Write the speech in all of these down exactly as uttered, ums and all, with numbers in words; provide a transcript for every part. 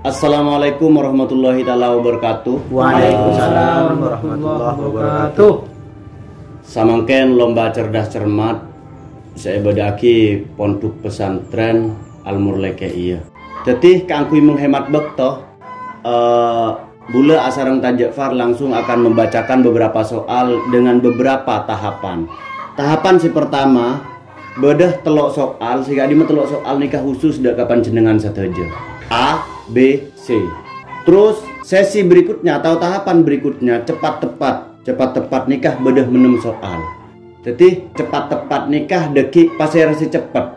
Assalamualaikum warahmatullahi taala wabarakatuh. Waalaikumsalam warahmatullahi wabarakatuh. Samangkèn lomba cerdas cermat sè èbâdâ'aghi Pondhuk Pesantren Al-Murleke iyâ. Dhâddhi kaangghuy menghemat bâkto, eh, bulâ asareng Tad Ja'far langsung akan membacakan beberapa soal dengan beberapa tahapan. Tahapan sè pertama, bâdâ tello' soal, sè ka'dimma tello' soal nèka khusus dâ' ka panjhennengngan sadhâjâ. A, B, C. Terus, sesi berikutnya atau tahapan berikutnya cepat tepat. Cepat tepat nèka bâdâ ennem soal. Dhâddhi, cepat tepat nèka dâggi' pasèra sè ceppet.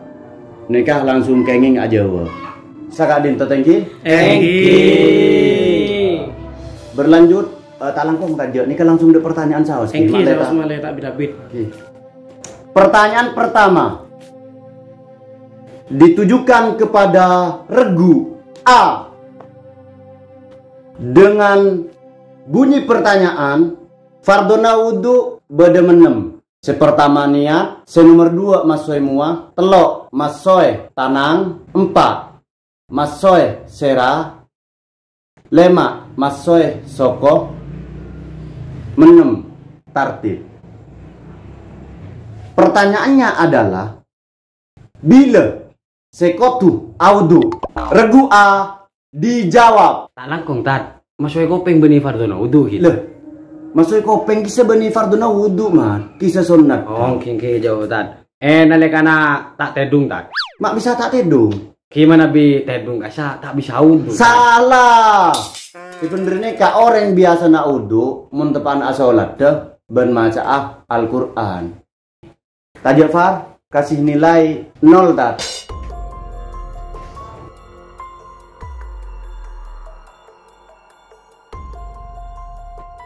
Nèka langsung kèngèng ajâwâb. Saka'dinto, thank you. Thank you. Berlanjut, eh, ta' langkong Tad Jâ'. Nèka langsung dâ' pertanyaan saos. Thank you, malè saos ta'. Malè ta' bit-abit. Oke. Pertanyaan pertama ditujukan kepada regu A. Dengan bunyi pertanyaan, fardhona wudu bâdâ ennem. Sè pertama niyat, sè nomer dua massoè mowa, tello' massoè tanang, empa' massoè sèra, lèma' massoè soko, ennem tartib. Pertanyaannya adalah, bilâ sè kodhu awudu? Regu A dijawab. Ta' langkong, Tad. Massoè kopèng bânnè fardhona wudu, ghi. Lah, massoè kopèng kissa bânnè fardhona wudu, Man. Kissa sonnat. Oh, ngghi, ngghi, jawab, Tad. Eh, nalèkana ta' tèdung, Tad. Ma' bisa ta' tèdung? Gimana bi tèdung kassa ta' bisa wudu, Tad? Salah. Sè bhendher nèka orèng biyasana wudu, mon teppa'na asolat, dâ, bân maca'a Al-Qur'an. Tad Ja'far kasih nilai nol, Tad.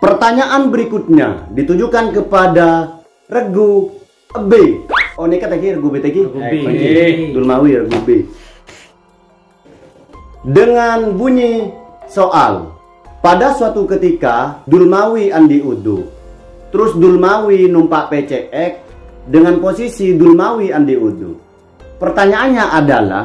Pertanyaan berikutnya ditujukan kepada regu B. Oh, nèka tadi regu B tadi? Regu B. Oke. Dulmawi regu B. Dengan bunyi soal, pada suatu ketika Dulmawi andi' wudu. Terus Dulmawi nompa' P C X dengan posisi Dulmawi andi' wudu. Pertanyaannya adalah,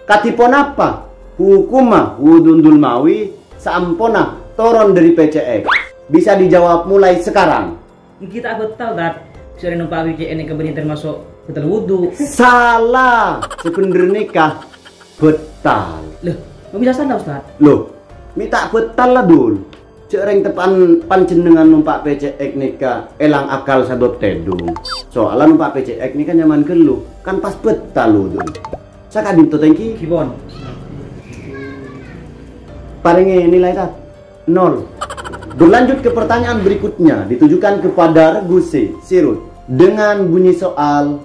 kadhi ponapa hukumma wudu Dulmawi saamponna toron dâri P C X? Bisa dijawab mulai sekarang. Èngghi ta' bâtal, Tad. Sè orèng nompa' P C X nèka bânnè tamaso' bâtal wudu. Salah. Sè bhendher nèka bâtal. Loh, kok bisa salah, Ustaz? Loh, mè' ta' bâtal la, Dul. Jhâ' rèng teppa'na panjhennengngan nompa' P C X nèka èlang akal sabâb tèdung. Soalla nompa' P C X nèka nyaman ghâllu, kan pas bâtal wudu. Saka'dinto, thank you. Ghi pon. Parèngè nilai, Tad. Nol. Berlanjut ke pertanyaan berikutnya, ditujukan kepada regu C, Sirut. Dengan bunyi soal,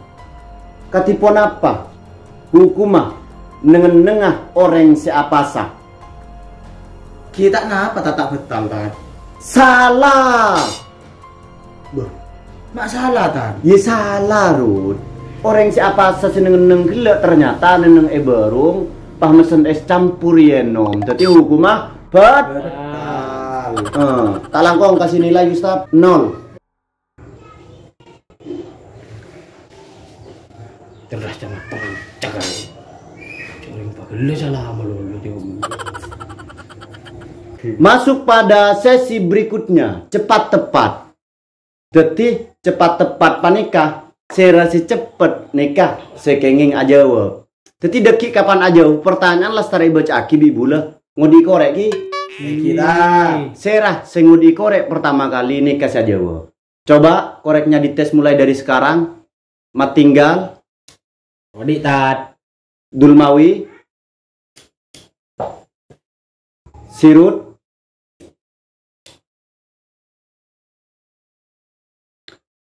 kadhi ponapa hukumma neng-ennengnga orèng sè apasa? Ghi' ta' napa, Tad, ta' bâtal, Tad? Salah! Bâh, ma' sala, Tad? Yâ sala, Rut. Orèng sè apasa sè neng-enneng ghellâ' ternyata neng-enneng è bârung, pas messen ès campur ènom. Dhâddhi hukumma bât-, Bâtal. Eh, ta' langkong kasih nilai, Ustaz. Nol. Cerdas, cermat, pangancak, kan. Cuma yang pagel salah sama lu, lu, lu. Masuk pada sesi berikutnya, cepat tepat. Dhâddhi, cepat tepat panèka, sèra sè ceppet nèka sè kèngèng ajâwâb. Dhâddhi, dâgghi' kapan ajâwâb, pertanyaan lastarè èbâca'aghi bi' bulâ. Ngodhi'i korè', ghi. Èngghi, Tad. Sèra sè ngodhi'i korè' pertama kali nèka sè ajâwâb. Coba koreknya dites mulai dari sekarang. Mattinggal. Odi', Tad. Dulmawi. Sirut.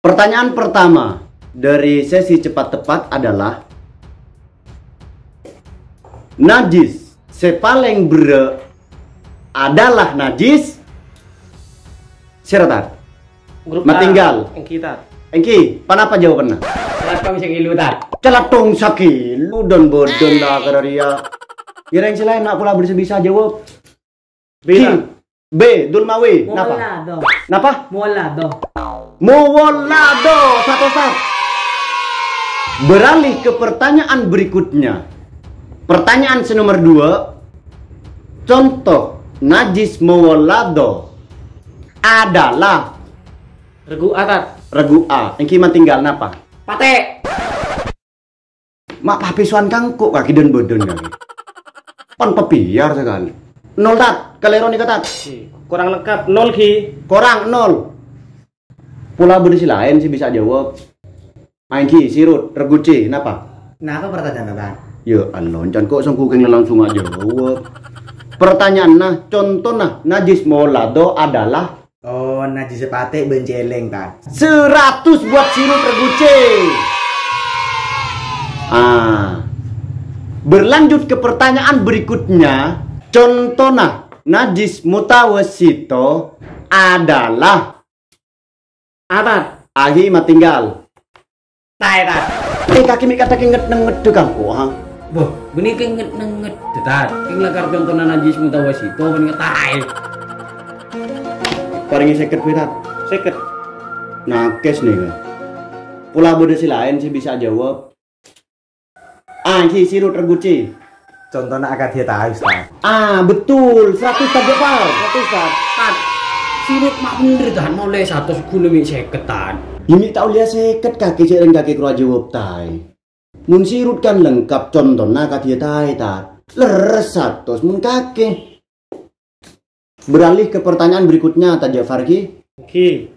Pertanyaan pertama dari sesi cepat tepat adalah, najis sè palèng berrâ' adalah najis sèra, Tad? Grup A. Mattinggal. Èngghi, Tad. Èngghi, ponapa jawabanna? Calathong sè ngilu, Tad. Calathong sakilu, don-bâdân la kararèya. Yâ, rèng sè laèn, na' pola bisa-bisa jawab. B, Tad. B, Dulmawi. Napa? Muwalladhah. Napa? Muwalladhah. Muwalladhah, satu, Tad. Beralih ke pertanyaan berikutnya. Pertanyaan sè nomer dua. Conto najjis muwalladho adalah Regu A, Tad. Regu A. Èngghi matinggal napa? Patè'. Ma' papèsowan kangko' kakè dân-bâdân kakè. Pan pabiyar sakalè. Nol, Tad. Kalèro nèka, Tad. Korang lengkap, nol, ghi. Korang nol. Pola bâdâ sè laèn sè bisa jawab. Èngghi, Sirut, Regu C, napa? Napa pertanyaanna, Tad? Ya Allah, can ko' songko' kèng langsung ajawab. Pertanyaanna, contona najjis muwalladho adalah Oh, najjis patè' bân cèlèng, Tad. Seratus buat Sirut, Regu C. Ah. Berlanjut ke pertanyaan berikutnya, contona najjis mutawassito adalah A, Tad. Èngghi matinggal. Taè, Tad. Eh, kakè mè' kadhâ' kèng ngèt-nengngèt dâ' kangko', ha? Boh, bânnè kèng ngèt-nengngèt dâ', Tad. Kèng lakar contona najjis mutawassito, bânnè taè. Parèngè sèket bhâi, Tad. Sèket. Nakes nèka. Pola bâdâ sè laèn sè bisa jawab. Èngghi, Sirut, Regu C. Contona akadhi taè, Ustaz. Ah, betul. Seratus, Tad, ya, Pal. Seratus, Tad. Tad. Sirut ma' bhendher, Tad. Molè satos ghulâ mè' sèket, Tad. Ya, mè' ta' ollèya sèket kakè, cè' rèng kakè karo ajawab taè. Mon Sirut kan lengkap, contona akadhi taè, Tad. Lerres satos mon kakè. Beralih ke pertanyaan berikutnya, Tad Ja'far, ghi. Oke.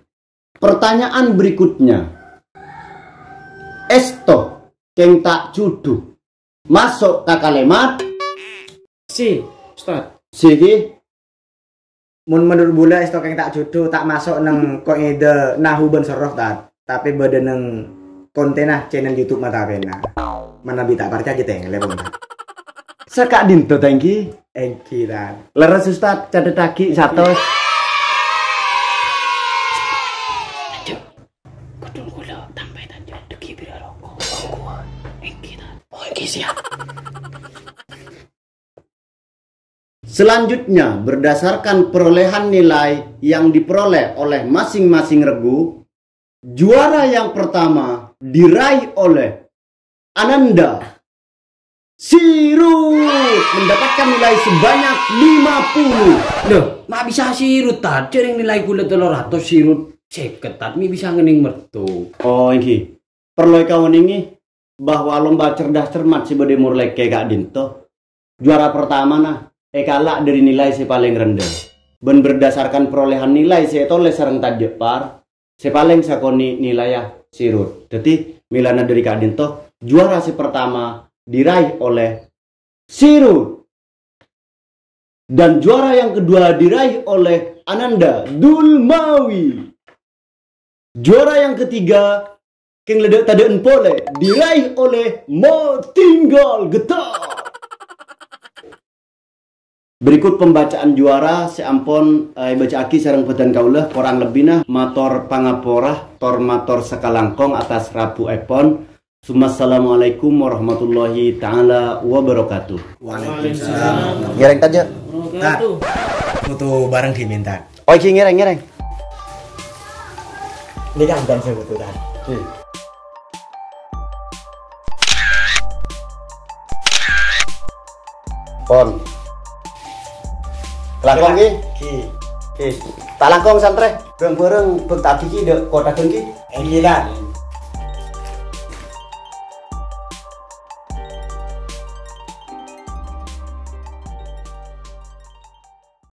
Pertanyaan berikutnya. Èsto kèng ta' judhu maso' ka kalimat C, Ustaz. C, ghi. Mon menurut bulâ, èsto kèng ta' judhu ta' maso' neng qaedah nahwu bân sorof, Tad. Tapè bâdâ neng kontènna channel YouTube Mata Pena. Manabi ta' parcajâ, tèngalè, pon, Tad. Saka'dinto, Tad, èngghi. Èngghi, Tad. Lerres, Ustaz, catettaghi satos. Ayo, kodhung ghulâ tampè, Tad, yo. Dhâggi' pèra' roko'? Èngghi, Tad. Oh, èngghi, siap. Selanjutnya, berdasarkan perolehan nilai yang diperoleh oleh masing-masing regu, juara yang pertama diraih oleh Ananda Sirut mendapatkan nilai sebanyak lima puluh. Loh, ma' bisa Sirut, Tad? Jhâreng nilai ghulâ tello ratos, Sirut sèket, Tad. Mè' bisa ngennèng merdu. Oh, èngghi. Perlu èkaonèngè bahwa lomba cerdas cermat sè bâdâ è Morlèkè ka'dinto, juara pertamana èkala' dâri nilai sè palèng rendhâ. Bân berdasarkan perolehan nilai sè ètolès sareng Tad Ja'far, sè palèng sakonè' nilaia Sirut. Dhâddhi, mèlana dâri ka'dinto, juara sè pertama diraih oleh Sirut. Dan juara yang kedua diraih oleh Ananda Dulmawi. Juara yang ketiga, kèng la dâ'-tadâ'ân polè, diraih oleh Motinggal Gettar. Berikut pembacaan juara sè ampon, eh, èbâca'aghi sareng bhâdhân kaulâ, korang lebbina mator pangapora, tor mator sakalangkong atas rabuèpon. Summa assalamualaikum warahmatullahi ta'ala wabarakatuh. Waalaikumsalam. Ngèrèng, Tad, ya? Tad, foto bareng diminta. Oh, iki ngèrèng, ngèrèng. Ini kan bukan saya foto, Tad. Pon. Langkong, Ki? Ki. Ki. Ta' langkong, santrè. Bhâreng-bhâreng bhâkta'aghi, Ki, dâ' kottha, Ki. Èngghi, Tad.